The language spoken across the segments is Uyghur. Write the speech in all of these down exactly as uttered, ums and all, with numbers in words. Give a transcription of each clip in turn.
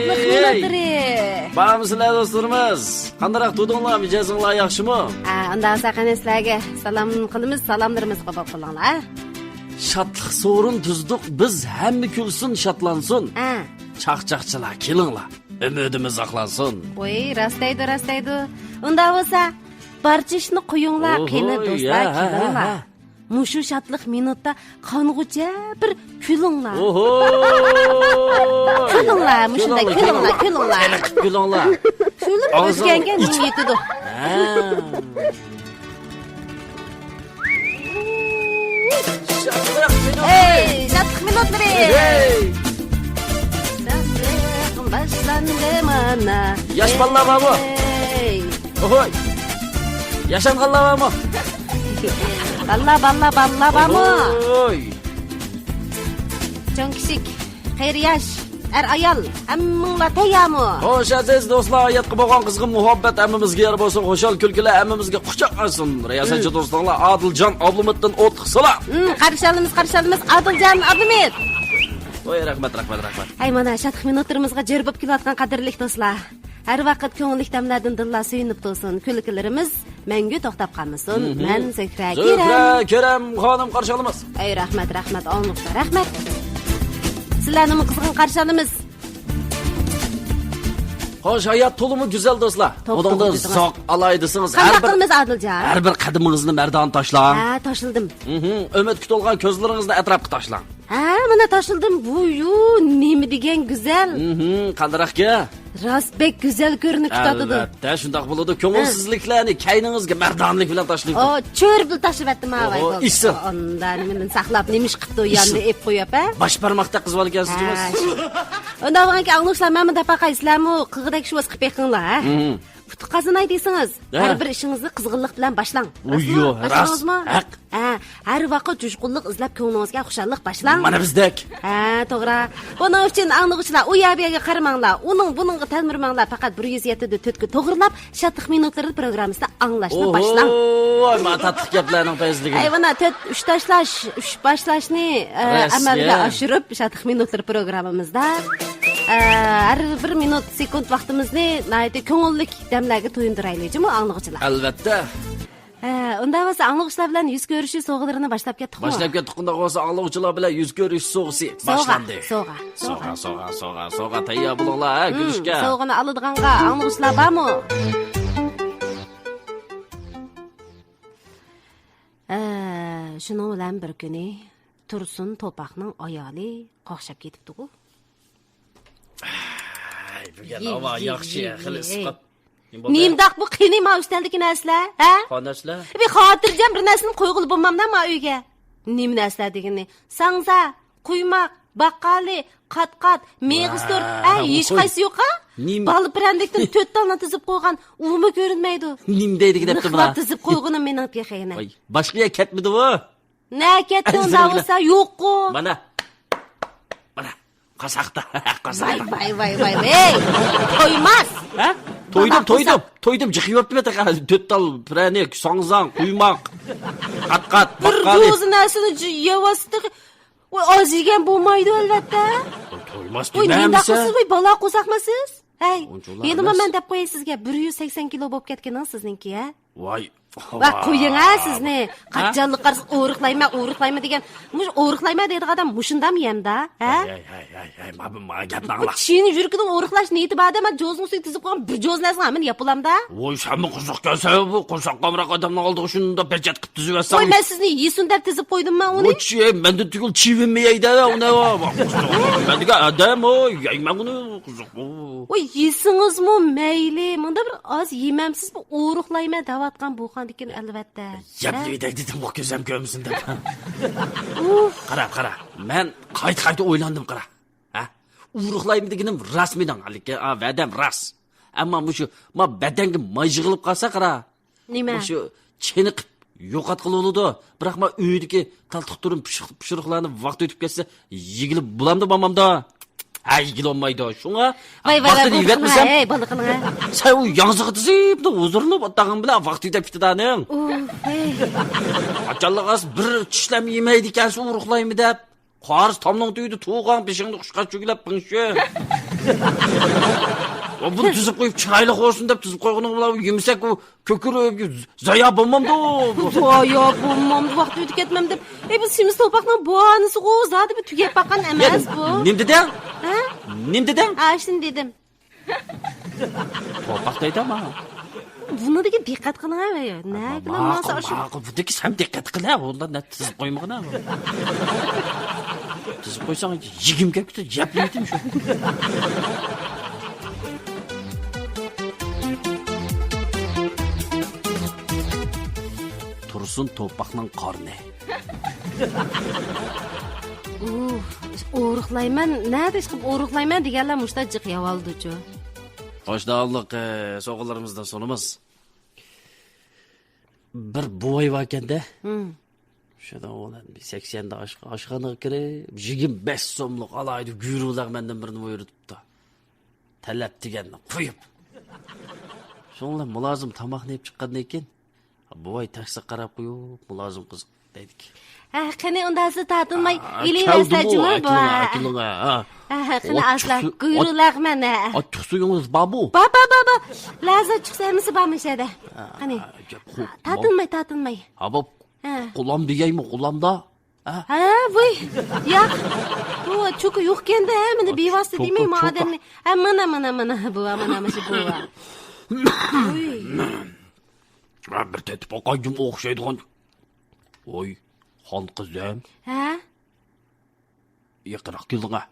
مىنۇتلىرى. بارمىسىلەر دوستلىرىمىز؟ قانداق تۇردۇڭلار، مىجەزىڭلار ياخشىمۇ؟ ھە، ئۇنداق بولسا قېنى سىلەرگە سالام قىلىمىز، سالاملىرىمىزنى قوبۇل قىلىڭلار. شادلىق سورۇن تۈزدۇق بىز، ھەممە كۈلسۇن، شادلانسۇن. ھە. چاقچاقچىلار كېلىڭلار، ئۈمىدىمىز ئاقلانسۇن. ۋوي، راست دەيدۇ، راست دەيدۇ. ئۇنداق بولسا بارچە ئىشنى قويۇڭلار، قېنى دوستلار، كېلىڭلار. مۇشۇ شادلىق مىنۇتتا قانغۇچە بىر كۈلۈڭلار. كۈلۈڭلار، مۇشۇنداق كۈلۈڭلار، كۈلۈڭلار. كۈلۈڭلار. كۈلۈپ ئۆتكەنگە نېمە يېتىدۇ؟ ھەي، شادلىق مىنۇتلىرى. شادلىق باشلاندى مانا. ياش بالىلار بارمۇ؟ ھەي. ئوھوي. ياشانغانلار بارمۇ؟ بالىلار، بالىلار، بالىلار بارمۇ؟ ئوھوي. چوڭ كىچىك، قېرى ياش، ئەر ئايال، ھەممىڭلار تەييارمۇ؟ خوش، ئەزىز دوستلار، ھاياتقا بولغان قىزغىن مۇھەببەت ھەممىمىزگە يار بولسۇن، خۇشال كۈلكىلەر ھەممىمىزگە قۇچاق ئاچسۇن. رىياسەتچى دوستلار، ئادىلجان ئابلىمىتتىن ئوتلۇق سالام. ھىم، قارشى ئالىمىز، قارشى ئالىمىز، ئادىلجان ئابلىمىت. ۋاي، رەھمەت، رەھمەت، رەھمەت. ھەي، مانا شادلىق مىنۇتلىرىمىزغا جۆر بولۇپ كېلىۋاتقان قەدىرلىك دوستلار. ھەر ۋاقىت كۆڭۈللۈك دەملەردىن دىللار سۆيۈنۈپ تۇرسۇن. كۈلكىلىرىمىز مەڭگۈ توختاپ قالمىسۇن. مەن زۆھرە كېرەم. زۆھرە كېرەم خانىم قارشى ئالىمىز. ئەي، رەھمەت، رەھمەت، ئاڭلىغۇچىلار، رەھمەت. سىلەرنىمۇ قىزغىن قارشى ئالىمىز. خوش، ھايات تولىمۇ گۈزەل دوستلار. توپ، توپ، ئۇنىڭدىن زوق ئالاي دېسىڭىز، قانداق قىلىمىز، ئادىلجان؟ ھەر بىر قەدىمىڭىزنى مەردانە تاشلاڭ. ھە، تاشلىدىم. ئۈمىدكە تولغان كۆزلىرىڭىزنى ئەتراپقا تاشلاڭ. ھە، مانا تاشلىدىم. ۋۇيۇ، نېمە دېگەن گۈزەل. قانداقكەن؟ راست بەك گۈزەل كۆرۈنۈپ كېتىۋاتىدۇ. ئەلۋەتتە، شۇنداق بولىدۇ. كۆڭۈلسىزلىكلەرنى كەينىڭىزگە مەردانىلىك بىلەن تاشلىۋېتىڭ. ئو، چۆرە بىلەن تاشلىۋەتتىم ھاۋاي. ئوھو، ئىسسىق. ئاندا نېمىدىن ساقلاپ، نېمە ئىش قىپتۇ، ياندا ئېپ قويۇپ، ھە؟ باش بارماقتەك قىزىۋالغانسىز جۇمۇ. ھە، شۇ. ئۇنداق بولغانكەن، ئاڭلىغۇچىلار، مەن مۇنداق باقاي، سىلەرمۇ قىلغۇدەك ئىش بولسا قىلىپ بېقىڭلار، ھە؟ ئۇتۇق قازىناي دېسىڭىز، ھە، ھەر بىر ئىشىڭىزنى قىزغىنلىق بىلەن باشلاڭ. ئۇيۇ، راستمۇ؟ راست. باشلىدىڭىزمۇ؟ ھەق. ھە، ھەر ۋاقىت جۇشقۇنلۇق ئىزدەپ كۆڭلىڭىزگە خۇشاللىق باشلاڭ. مانا بىزدەك. ھە، توغرا. بۇنىڭ ئۈچۈن ئاڭلىغۇچىلار ئۇ يەر بۇ يەرگە قارىماڭلار. ئۇنىڭ بۇنىڭغا تەلمۈرمەڭلار. پەقەت بىر يۈز يەتتە تۆتكە توغرىلاپ، شادلىق مىنۇتلىرى پروگراممىسىنى ئاڭلاشنى باشلاڭ. ۋاي، مانا تاتلىق گەپلەرنىڭ پەيزىلىكى. ئەي، مانا تۆت، ئۈچ تاشلاش، ئۈچ باشلاشنى، ئە، ئەمەلگە ئاشۇرۇپ، شادلىق مىنۇتلىرى پروگراممىمىزدا، ئە، ھەر بىر مىنۇت، سېكۇنت ۋاقتىمىزنى ناھايىتى كۆڭۈللۈك دەملەرگە تويۇندۇرايلى جۇمۇ ئاڭلىغۇچىلار. ئەلۋەتتە. ھە، ئۇنداق بولسا ئاڭلىغۇچىلار بىلەن يۈز كۆرۈشۈش سوغىلىرىنى باشلاپ كەتتۇقمۇ؟ باشلاپ كەتتۇق. ئۇنداق بولسا ئاڭلىغۇچىلار بىلەن يۈز كۆرۈشۈش سوغىسى باشلاندى. سوغا، سوغا، سوغا، سوغا، سوغا، سوغا، تەييار بولۇڭلار، ھە، كۈلۈشكە. سوغىنى ئالىدىغانغا ئاڭلىغۇچىلار بارمۇ؟ ھە، شۇنىڭ بىلەن بىر كۈنى تۇرسۇن توپاقنىڭ ئايالى قاقشاپ كېتىپتىغۇ. ھەي، بۈگۈن ھاۋا ياخشى، خېلى ئىسسىق. نېمىداق بۇ قېنى ما ئۈستەلدىكى نەرسىلەر، ھە؟ قانداق نەرسىلەر؟ بىر خاتىرجەم بىر نەرسىنى قويغىلى بولمامدا ما ئۆيگە. نېمە نەرسىلەر دېگىنى؟ ساڭزا، قۇيماق، باققالى، قات-قات، مېغىز تورت، ھە، ھېچقايسى يوق-ھا؟ بالا پىرەندىكتىن تۆت تالنى تىزىپ قويغان، ئۇمۇ كۆرۈنمەيدۇ. نېمە دەيدىكىن دەپتۇ ما؟ تىزىپ قويغىنىم مېنىڭ تېخى يەنە. ۋاي، باشقا يەر كەتمىدىۋۇ؟ نە كەتتى ئۇنداق بولسا، يوققۇ. مانا. مانا. قاساقتا، قاساقتا. ۋاي، ۋاي، ۋاي، ۋاي، ۋاي. تويماس. ھە؟ تويدۇم، تويدۇم. تويدۇم، جىق يەۋەپتىمەن تېخى. تۆت تال پىرەنىك، ساڭزاڭ، قۇيماق، قات-قات، باققالى. بىر دوزا نەرسىنى يەۋاتسا تېخى. ۋاي، ئاز يېگەن بولمايدۇ، ئەلۋەتتە. تويماس دېمەمسە. ۋاي، نېمانداق قىلسىز، ۋاي، بالا قورساقمۇ سىز؟ ھەي، يەنىمۇ مەن دەپ قوياي سىزگە، بىر يۈز سەكسەن كىلو بولۇپ كەتكىنىڭ سىزنىڭكى، ھە؟ ۋاي. ۋاي، قويۇڭ ھە سىزنى. قاچانلىق قارىسا ئورۇقلايمەن، ئورۇقلايمەن دېگەن. مۇشۇ ئورۇقلايمەن دەيدىغان ئادەم مۇشۇندامۇ يەمدا، ھە؟ ھەي، ھەي، ھەي، ھەي، ھەي، ما، ما گەپنى ئاڭلا. چىشىنى يۈرىكىدىن ئورۇقلاش نىيىتى بار ئادەم، مانا جوزنىڭ ئۈستىگە تىزىپ قويغان بىر جوز نەرسىنى ھەممىنى ياپىلاڭدا. ۋوي، سەنمۇ قورساقكەنسەن، بۇ قورساق قامراق ئادەمنىڭ ئالدىغا شۇنداق بەجەت قىلىپ تىزىۋەتسەڭ. ۋوي، مەن سىزنى يېسۇن دەپ تىزىپ قويدۇممۇ ئۇنى؟ ۋوي، چى، مەندىن تۈگۈل چىۋىنمۇ يەيدۇ ئۇنى. مەن دېگەن ئادەم، ۋوي، يەيمەن ئۇنى، قورساق. ۋوي، يېسىڭىزمۇ مەيلى، مۇندا بىر ئاز يېمەمسىز، بۇ ئورۇقلايمەن دەۋاتقان بۇ خاندىكىن ئەلۋەتتە. يەپ دېدىم، بۇ كۆزۈم كۆرمىسۇن دەپ. ئۇف. قارا، قارا، مەن قايتا-قايتا ئويلاندىم، قارا. ھە؟ ئورۇقلايمەن دېگىنىم راست مېنىڭ، ھېلىقى، ئا، ۋەدەم راست. ئەمما مۇشۇ، ما، بەدەنگە ماي يىغىلىپ قالسا، قارا. نېمە؟ مۇشۇ چېنىقىپ يوقاتقىلى بولىدۇ. بىراق ما ئۆيدىكى تالتىق تۇرۇم پىشۇق-، پىشۇرۇقلارنى ۋاقتى ئۆتۈپ كەتسە يېگىلى بولامدۇ، بولمامدۇ؟ ھە، يېگىلى بولمايدۇ. شۇڭا ۋاقتىدا يېۋەتمىسەم، ھەي، بالا قىلىڭ، ھە. سەن ئۇ ياڭزىغا تىزىپ، ھۇزۇرلىنىپ ئولتۇرغان بىلەن ۋاقتى ئۆتۈپ كېتىدۇ ئانىڭ. ئۇ، ھەي. قاچانلىق بىر چىشلەم يېمەيدىكەنسەن، ئورۇقلايمەن دەپ. قارىسا تامنىڭ تۈۋىدە تۇرغان بېشىڭدا قۇشقاچ چۆگىلەپ پىڭشۈ. ۋە بۇنى تىزىپ قويۇپ، چىرايلىق بولسۇن دەپ تىزىپ قويغىنىڭ بىلەن يېمىسەك، ئۇ كۆكىرىپ زايا بولمامدۇ؟ زايا بولمامدۇ، ۋاقتى ئۆتۈپ كەتمەمدۇ دەپ. ئەي، بۇ سېمىز توپاقنىڭ باھانىسىغۇ، زادى بىر تۈگەپ باققان ئەمەس بۇ. نېمە دېدىڭ؟ ھە؟ نېمە دېدىڭ؟ ئاشۇنى دېدىم. توپاق دەيدۇ ماڭا. بۇنىڭدىكى دىققەت قىلىڭ ھە. نەگىلا ماڭسا ماقۇل، ئاشۇ. ماقۇل، بۇنىڭدىكى سەن دىققەت قىل ھە. ئۇنداق نە تىزىپ قويمىغىن ھە. تىزىپ قويساڭ يېگۈم كەپ كېتىدۇ، يەپ يېتىم شۇ. تۇرسۇن توپاقنىڭ قارنى. ئۇھ، ئورۇقلايمەن، نەدە ئىشقىلىپ ئورۇقلايمەن دېگەنلەر مۇشتا جىق يەۋالىدۇچۇ. خوش، داۋاملىق، ئە، سوغىلىرىمىزدىن سۇنىمىز. بىر بوۋاي باركەن-دە. ھىم. شۇنىڭ بىلەن بىر سەكسەندە ئاش-، ئاشخانىغا كىرىپ، يىگىرمە بەش سوملۇق ئالاھىدە گۈرۈ لەغمەندىن بىرنى بۇيرۇتۇپتۇ. تەلەپ دېگەننى قويۇپ. شۇنىڭ بىلەن مۇلازىم تاماقنى يەپ چىققاندىن كېيىن، بوۋاي تەخسىگە قاراپ قويۇپ، مۇلازىم قىز دەيدىكى. ھە، قېنى ئۇندا سىز تارتىنماي ئا، ئېلىۋەرسە كەلدىمۇ، جۇمۇ بوۋا. ئاكىلىڭ، ئاكىلىڭ، ھە. ھە، ھە، قېنى ئاچچىق ئاشلاپ سۈ-، گۈرۈلەغمەن، ھە. ئاچچىق سۈيىڭىز بارمۇ؟ بار، بار، بار، بار. لازا ئاچچىق سۇيىمىز بارمۇ شەدە. ھە، قېنى. ھە، گەپ قۇ-، تارتىنماي، تارتىنماي. ھە، بوپ. ھە. قۇلام دېگەيمۇ، قۇلامدا. ھە؟ ھە، ۋۇي، ياق. بۇ چوكا يوقكەندە، ھە، مېنى بىۋاسىتە دېمەي، ما ئادەمنى. ھە، مانا، مانا، مانا، بوۋا، مانا، مانا شۇ بوۋا. ۋۇي. ھە، بىر تېتىپ باقايجۇم ئوخشايدىغان. ۋوي، خان قىزىم. ھە؟ يېقىنراق كېلىڭە.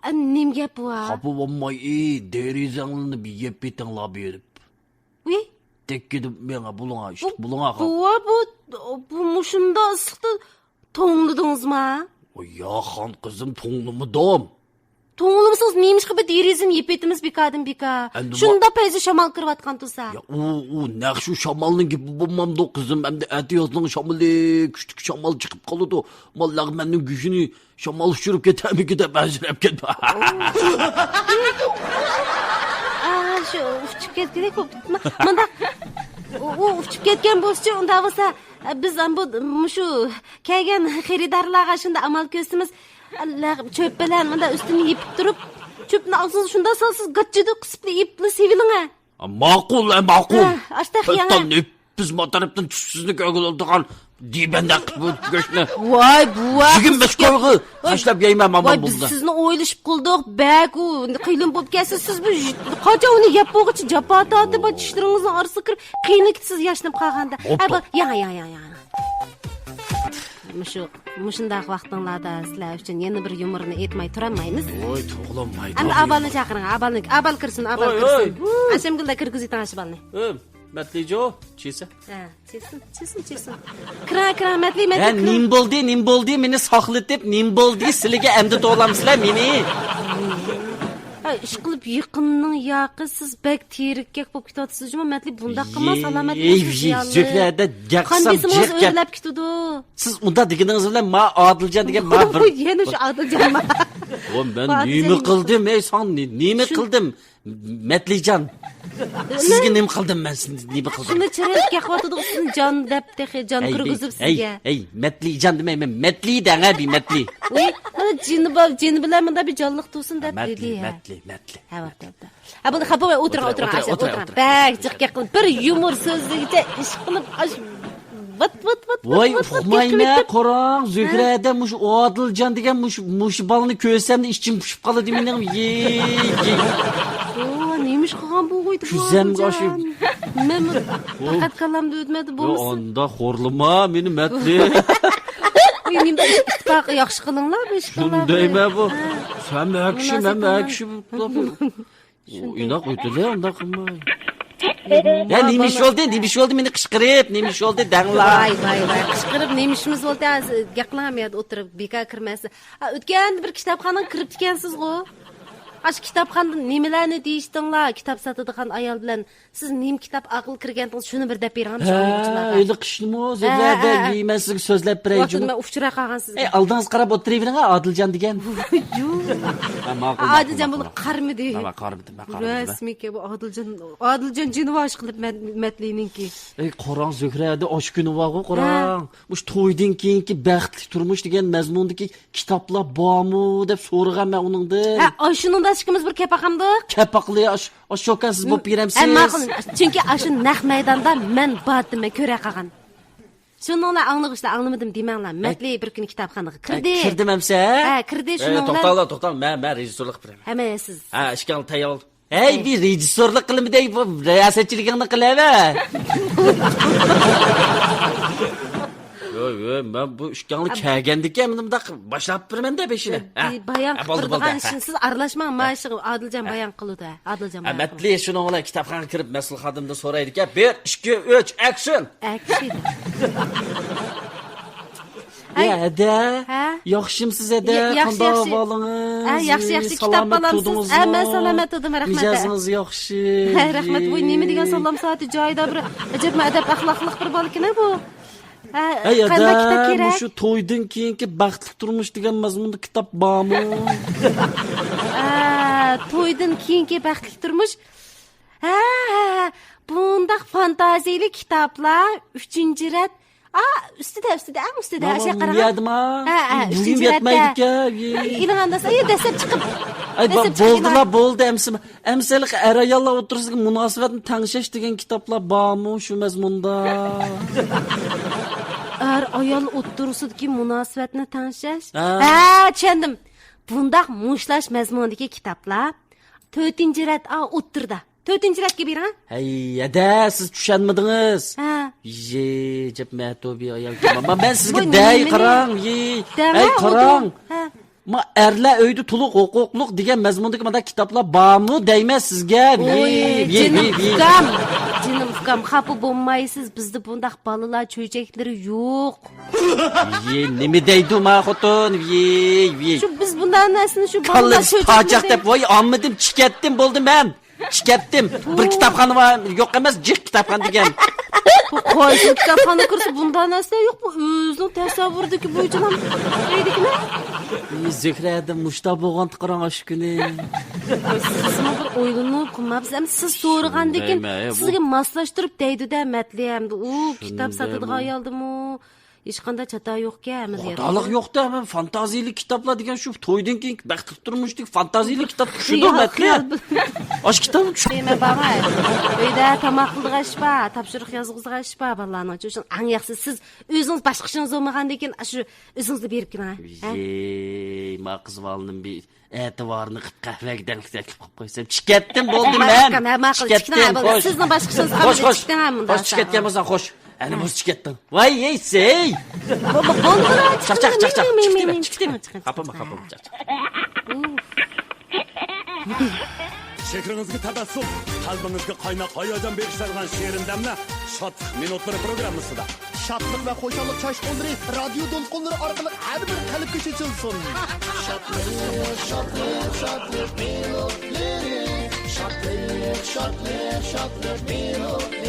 ئە، نېمە گەپ بوۋا؟ خاپا بولماي، ئى، دېرىزەڭلارنى بىر يېپىۋېتىڭلار بېرىپ. ۋۇي. دەككىدە مېڭە بولۇڭا، ئىشلىق بولۇڭا، خان. بوۋا، بۇ، بۇ مۇشۇنداق ئىسسىقتا توڭلىدىڭىزما؟ ۋاي يا خان قىزىم، توڭلىمىدىم. توڭلىمىسىڭىز نېمىشقا بىر دېرىزىنى يېپىۋېتىمىز بىكاردىن بىكار؟ ئەمدى ما- شۇنداق پەيزى شامال كىرىۋاتقان تۇرسا. يا، ئۇ، ئۇ نەق شۇ شامالنىڭ گېپى بولمامدۇ، قىزىم؟ ئەمدى ئەتىيازنىڭ شامىلى، كۈچلۈك شامال چىقىپ قالىدۇ. ما لەغمەننىڭ گۆشىنى شامال ئۇچۇرۇپ كېتەرمىكىن دەپ ئەنسىرەپ كەتمە. ئا، شۇ ئۇچۇپ كەتكۈدەك بولۇپ كېتىپتۇ. مۇنداق، ئۇ، ئۇ ئۇچۇپ كەتكەن بولسىچۇ، ئۇنداق بولسا، بىز ھەم بۇ، مۇشۇ كەلگەن خېرىدارلارغا شۇنداق ئامال كۆرسىتىمىز. چۆپ بىلەن مۇنداق ئۈستىنى يېپىپ تۇرۇپ، چۆپنى ئالسىڭىز شۇنداق سالىسىز، گاچچىدە قىسىپلا يېپىپلا سېلىۋېلىڭە. ماقۇل، ئە، ماقۇل. ھە، ئاشتاق يېڭى. بىز ما تەرەپتىن چۈشسىزنى كۆرگىلى تۇرغان دىبەندە قىلىپ بۇ گۆشنى. ۋاي، بوۋا، يىگىرمە بەش قىزىق گەپ. كويغا ۋاي، تاشلاپ يەيمەن، مامان، ۋاي، بىز بۇنداق. سىزنى ئويلىشىپ قىلدۇق، بەك ئۇ قىيىن بولۇپ كەتسە، سىز بۇ قاچان ئۇنى يەپ بولغۇچە جاپا تارتىپ، بۇ چىشلىرىڭىزنىڭ ئارىسىغا كىرىپ قىينىلىپ كېتىسىز ياشىنىپ قالغاندا. ھوپپا. ھە، بۇ، ياڭ، ياڭ، ياڭ، ياڭ. مۇشۇ، مۇشۇنداق ۋاقتىڭلاردا سىلەر ئۈچۈن يەنە بىر يۇمۇرنى ئېيتماي تۇرالمايمىز. ۋوي، توغرىلانمايدۇ. ئەمدى ئابالنى چاقىرىڭ، ئابالنى، ئابال كىرسۇن، ئابال كىرسۇن. ۋوي، ۋوي. ئاشەمگۈلدە كىرگۈزۈۋېتىڭ ئاشۇ بالنى. ئۆم، مەتلىجو، چىسە. ھە، چىسۇن، چىسۇن، چىسۇن. كىرە، كىرە، مەتلى، مەتلى، ھە، كىرە. نېمە بولدى، نېمە بولدى؟ مېنى ساقلىتىپ، نېمە بولدى؟ سىلىگە ئەمدى توغلامسىلەر مېنى؟ ھە، ئىشقىلىپ يېقىننىڭ ياقى، سىز بەك تېرىككەك بولۇپ كېتىۋاتىسىز جۇمۇ، مەتلى بۇنداق قىلماڭ، سالامەتلىكىڭىز زىيانلىق. زۆھرەدە گەپ قىلسام قان بېسىمىڭىز جىق گەپ. ئۆرلەپ كېتىدۇ. سىز ئۇنداق دېگىنىڭىز بىلەن ما ئادىلجان دېگەن ما بىر يەنە شۇ ئادىلجان ما. ۋا مەن نېمە قىلدىم، ئەي ساڭا نېمە قىلدىم؟ مەتلىجان. سىزگە نېمە قىلدىم مەن، سىزگە نېمە قىلدىم؟ شۇنى چىرايلىق گەپ قىلىۋاتىدۇ، سىزنى جان دەپ تېخى جان كىرگۈزۈپ سىزگە. ھەي، ھەي، مەتلىجان دېمەيمەن، مەتلى دەڭە بى، مەتلى. ۋىي، مانا جېنى بار، جېنى بىلەن مۇنداق بىر جانلىق تۇرسۇن دەپ دېدى. مەتلى، مەتلى، مەتلى. ھە، بوپتۇ، بوپتۇ. ھە، بولدى، خاپا بولماي ئولتۇرۇڭ، ئولتۇرۇڭ، ئولتۇرۇڭ، ئاشۇ ئولتۇرۇڭ، ئولتۇرۇڭ. بەك جىق گەپ قىلدىم. بىر يۇمۇر سۆزلىگىچە ئىشقىلىپ ئاش ۋىت، ۋىت، ۋىت، ۋىت، ۋىت، ۋىت گەپ قىلىپ كېتىپ. ۋاي، ئۇقمايمەن، قاراڭ، ھە؟ زۆھرەدە مۇشۇ ئادىلجان دېگەن مۇشۇ، مۇشۇ بالىنى كۆرسەمدە ئىچىم پۇشۇپ قالىدۇ مېنىڭ. يېي، يېي. ئو، نېمە ئىش قىلغان بولغۇيدى بۇ ئادىلجان؟ كۈزەمگە ئاشۇ. مەن پەقەت كاللامدا ئۆتمەيدۇ بولمىسا. يا، ئاندا خورلىما مېنى، مەتلى. ئۆي نېمە ئىتتىپاق ياخشى قىلىڭلار، بۇ ئىش قىلىڭلار. شۇندايمەن بۇ. ھە. سەن ھەر كىشى، مەن ھەر كىشى. ئۇ ئىناق ئۆتىدۇ ئۇنداق قىلماي. يا، نېمە ئىش بولدى، نېمە ئىش بولدى، مېنى قىچقىرىپ، نېمە ئىش بولدى دەڭلار. ۋاي، ۋاي، ۋاي، قىچقىرىپ نېمە ئىشىمىز بولدى، ھازىر گەپ قىلىڭ، مەن يەردە ئولتۇرۇپ بىكار كىرمەسسىز. ئا، ئۆتكەندە بىر كىتابخانىغا كىرىپتىكەنسىزغۇ؟ ئاشۇ كىتابخانىدا نېمىلەرنى دېيىشتىڭلار، كىتاب ساتىدىغان ئايال بىلەن سىز نېمە كىتاب ئاقىل كىرگەندىڭىز، شۇنى بىر دەپ بېرىڭ، ھە، شۇڭلۇقچىلارغا. ھېلىقى ئىشنىمۇ، ھە، زۆھرە، ھە، ھە. مەن سىزگە سۆزلەپ بېرەي، ۋاقتىدا جۇمۇ. مەن ئۇچراپ قالغان سىزگە. ئەي، ئالدىڭىزغا قاراپ ئولتۇرۇۋېرىڭ، ھە، ئادىلجان دېگەن. يوق. ھە، ماقۇل، ماقۇل، ئادىلجان ماقۇل، بولۇپ ماقۇل. قارىمىدى. ھە، ماقۇل، قارىمىدى، ماقۇل، قارىمىدى. رەسمىيكەن بۇ ئادىلجان، ئادىلجان جېنى بار ئىشقىلىپ مەت-، مەتلىنىڭكى. ئەي، قاراڭ، زۆھرەدە ئاشۇ كۈنى بارغۇ، قاراڭ. ھە. مۇشۇ تويدىن كېيىنكى بەختلىك تۇرمۇش دېگەن مەزمۇندىكى كىتابلار بارمۇ دەپ سورىغان مەن ئۇنىڭدىن. ھە، ئاشۇنىڭدا ئىككىمىز بىر كەپ باقامدۇق؟ كەپ باقلى، ئاش، ئاش شوكانسىز بولۇپ بېرەمسىز؟ ھە، ماقۇل. چۈنكى ئاشۇ نەق مەيداندا مەن بارتىم، مەن كۆرە قالغان. شۇنىڭلا ئاڭلىغۇچىلار ئاڭلىمىدىم دېمەڭلار. مەتلى بىر كۈنى كىتابخانىغا كىردى. كىردىم ئەمسە؟ ھە، كىردى. شۇنىڭ بىلەن توختاڭلار، توختاڭ. مەن، مەن رېژىسسورلۇق قىلىمەن. ھەممە سىز. ھە، ئىككىڭلار تەييار بول. ھەي، بىر رېژىسسورلۇق قىلىمىدەي، بۇ رىياسەتچىلىكىڭنى قىلەۋە. يو، يو، مەن بۇ ئىككىڭلار كەلگەندىكىن مۇنداق باشلاپ بېرىمەن-دە بېشىنى. ھە، بايان قىلىپ تۇرىدىغان ئىشنى سىز ئارىلاشماڭ، مانا شۇ ئادىلجان بايان قىلىدۇ، ئادىلجان بايان قىلىدۇ. مەتلى شۇنىڭ بىلەن كىتابخانىغا كىرىپ مەسئۇل خادىمدىن سورايدىكەن، بىر، ئىككى، ئۈچ، ئەكشن! ئەكشن. ھەي. ھەدە. ھە؟ ياخشىمسىز ھەدە؟ يا-، ياخشى، قانداق ياخشى. ئەھۋالىڭىز؟ ھە، ياخشى، ياخشى. كىتاب سالامەت بالامسىز؟ تۇردىڭىزمۇ؟ ھە، مەن سالامەت تۇردۇم، رەھمەت. مىجەزىڭىز ياخشى؟ ھە، رەھمەت. ۋوي، نېمە دېگەن سالام سائىتى جايىدا، بىر ئەجەبمۇ ئەدەپ ئەخلاقلىق بىر بالىكەن بۇ. ھە، ھەي، قانداق كىتاب كېرەك؟ مۇشۇ تويدىن كېيىنكى بەختلىك تۇرمۇش دېگەن مەزمۇندا كىتاب بارمۇ؟ ھە، تويدىن كېيىنكى بەختلىك تۇرمۇش. ھە، ھە، ھە. بۇنداق فانتازىيىلىك كىتابلار ئۈچىنچى رەت. ئا، ئۈستىدە، ئۈستىدە، ئەڭ ئۈستىدە. ئاشۇ قاراڭ. ھە، ھە، بۈگۈن ئۈچىنچى رەتتە. يەتمەيدىكەن. ئېلىڭ ئانداق، ئەي، دەسلەپ چىقىپ. ئاي، دەسلەپ چىقىپ بولدىلا، بولدى ئەمسە. ئەمسە ھېلىقى ئەر-ئاياللار ئوتتۇرىسىدىكى مۇناسىۋەتنى تەڭشەش دېگەن كىتابلار بارمۇ شۇ مەزمۇندا؟ ئەر-ئايال ئوتتۇرىسىدىكى مۇناسىۋەتنى تەڭشەش؟ ھە. ھە، چۈشەندىم. بۇنداق مۇشتلاش مەزمۇنىدىكى كىتابلار تۆتىنچى رەت، ئا، ئوتتۇرىدا. تۆتىنچى رەتكە بېرىڭ، ھە؟ ھەي، ھەدە، سىز چۈشەنمىدىڭىز. ھە. يېجىپ مەتۇبى ئايال كىم؟ ما، مەن سىزگە دەي، نېمە، نېمە؟ قاراڭ، يېي. دەڭە، ھەي، قاراڭ. ھە. ما، ئەرلەر ئۆيدە تولۇق ھوقۇقلۇق دېگەن مەزمۇندىكى مانداق كىتابلار بارمۇ دەيمەن سىزگە. ۋىي، ۋىي، جېنىم ۋىي، ۋىي. ئۇكام، جېنىم ئۇكام، خاپا بولمايسىز، بىزدە بۇنداق بالىلار چۆچەكلىرى يوق. ۋىي، نېمە دەيدۇ ما خوتۇن؟ ۋىي، ۋىي. شۇ بىز بۇنداق نەرسىنى شۇ بالىلار كاللىسى چۆچەكلىرى پاچاق دەپ، ۋاي، ئالمىدىم، چىكەتتىم، بولدى مەن. چىكەتتىم. بىر كىتابخانا بار، يوق ئەمەس، جىق كىتابخانا دېگەن. بۇ قايسى كىتابخانا كىرسە بۇنداق نەرسە يوق، بۇ ئۆزىنىڭ تەسەۋۋۇرىدىكى بويىچىلا دەيدىكىنە. ئى، زۆھرەدە مۇشتا بولغان قاراڭ ئاشۇ كۈنى. سىزمۇ بىر ئويلىنىپ قىلماپسىز، ئەمدى سىز سورىغاندىكىن سىزگە ماسلاشتۇرۇپ دەيدۇ-دە، مەتلى ئەمدى ئۇ كىتاب ساتىدىغان ئايالدىمۇ؟ ھېچقانداق چاتا يوقكەن، ئەمەلىيەتتە. خاتالىق يوق-دە، مەن فانتازىيىلىك كىتابلار دېگەن شۇ تويدىن كېيىنكى بەختلىك تۇرمۇشتىكى فانتازىيىلىك كىتاب چۈشىدۇ، مەتلى. ئاشۇ كىتابنى چۈش- مەن بارماي. ئۆيدە تاماق قىلىدىغان ئىش بار، تاپشۇرۇق يازغۇزىدىغان ئىش بار بالىلارنىڭ. شۇ ئۈچۈن ئەڭ ياخشىسى سىز ئۆزىڭىز باشقا ئىشىڭىز بولمىغاندىن كېيىن ئاشۇ ئۆزىڭىزلا بېرىپ كېلىڭ، ھە؟ يېي، ما قىز بالىنىڭ بىر ئەتىۋارىنى قىپ قەھۋەگە دەڭلىك تەكلىپ قىلىپ قويسام، چىكەتتىم، بولدى مەن. ھە، ماقۇل، چىكەتتىم، چىكىتىڭ، ھە، بولدى. خوش. سىزنىڭ باشقا ئىشىڭىز قالمىدى، خوش، خوش. چىكىتىڭ، ھە، مۇنداق خوش، چىكەتكەن بولساڭ، خوش. ئەنە بولسا چىكەتتىڭ. ۋاي، ھەي، سەي. بولدى، بولدى، بولدى. چاق، چاق، چاق، چاق. مېڭىڭ، چىكىتىڭ، مېڭىڭ، چىكىتىڭ، مېڭىڭ. چىكىتىڭ. خاپىما، خاپىما، چاق، چاق. شېھرىڭىزگە تەبەسسۇم، قەلبىڭىزگە قايناق ھاياجان بېغىشلايدىغان شېرىن دەملەر شادلىق مىنۇتلىرى پروگراممىسىدا. شادلىق ۋە خۇشاللىق چاچقۇنلىرى رادىيو دولقۇنلىرى ئارقىلىق ھەر بىر قەلبكە چېچىلسۇن. شادلىق، شادلىق، شادلىق مىنۇتلىرى. شادلىق، شادلىق، شادلىق مىنۇت.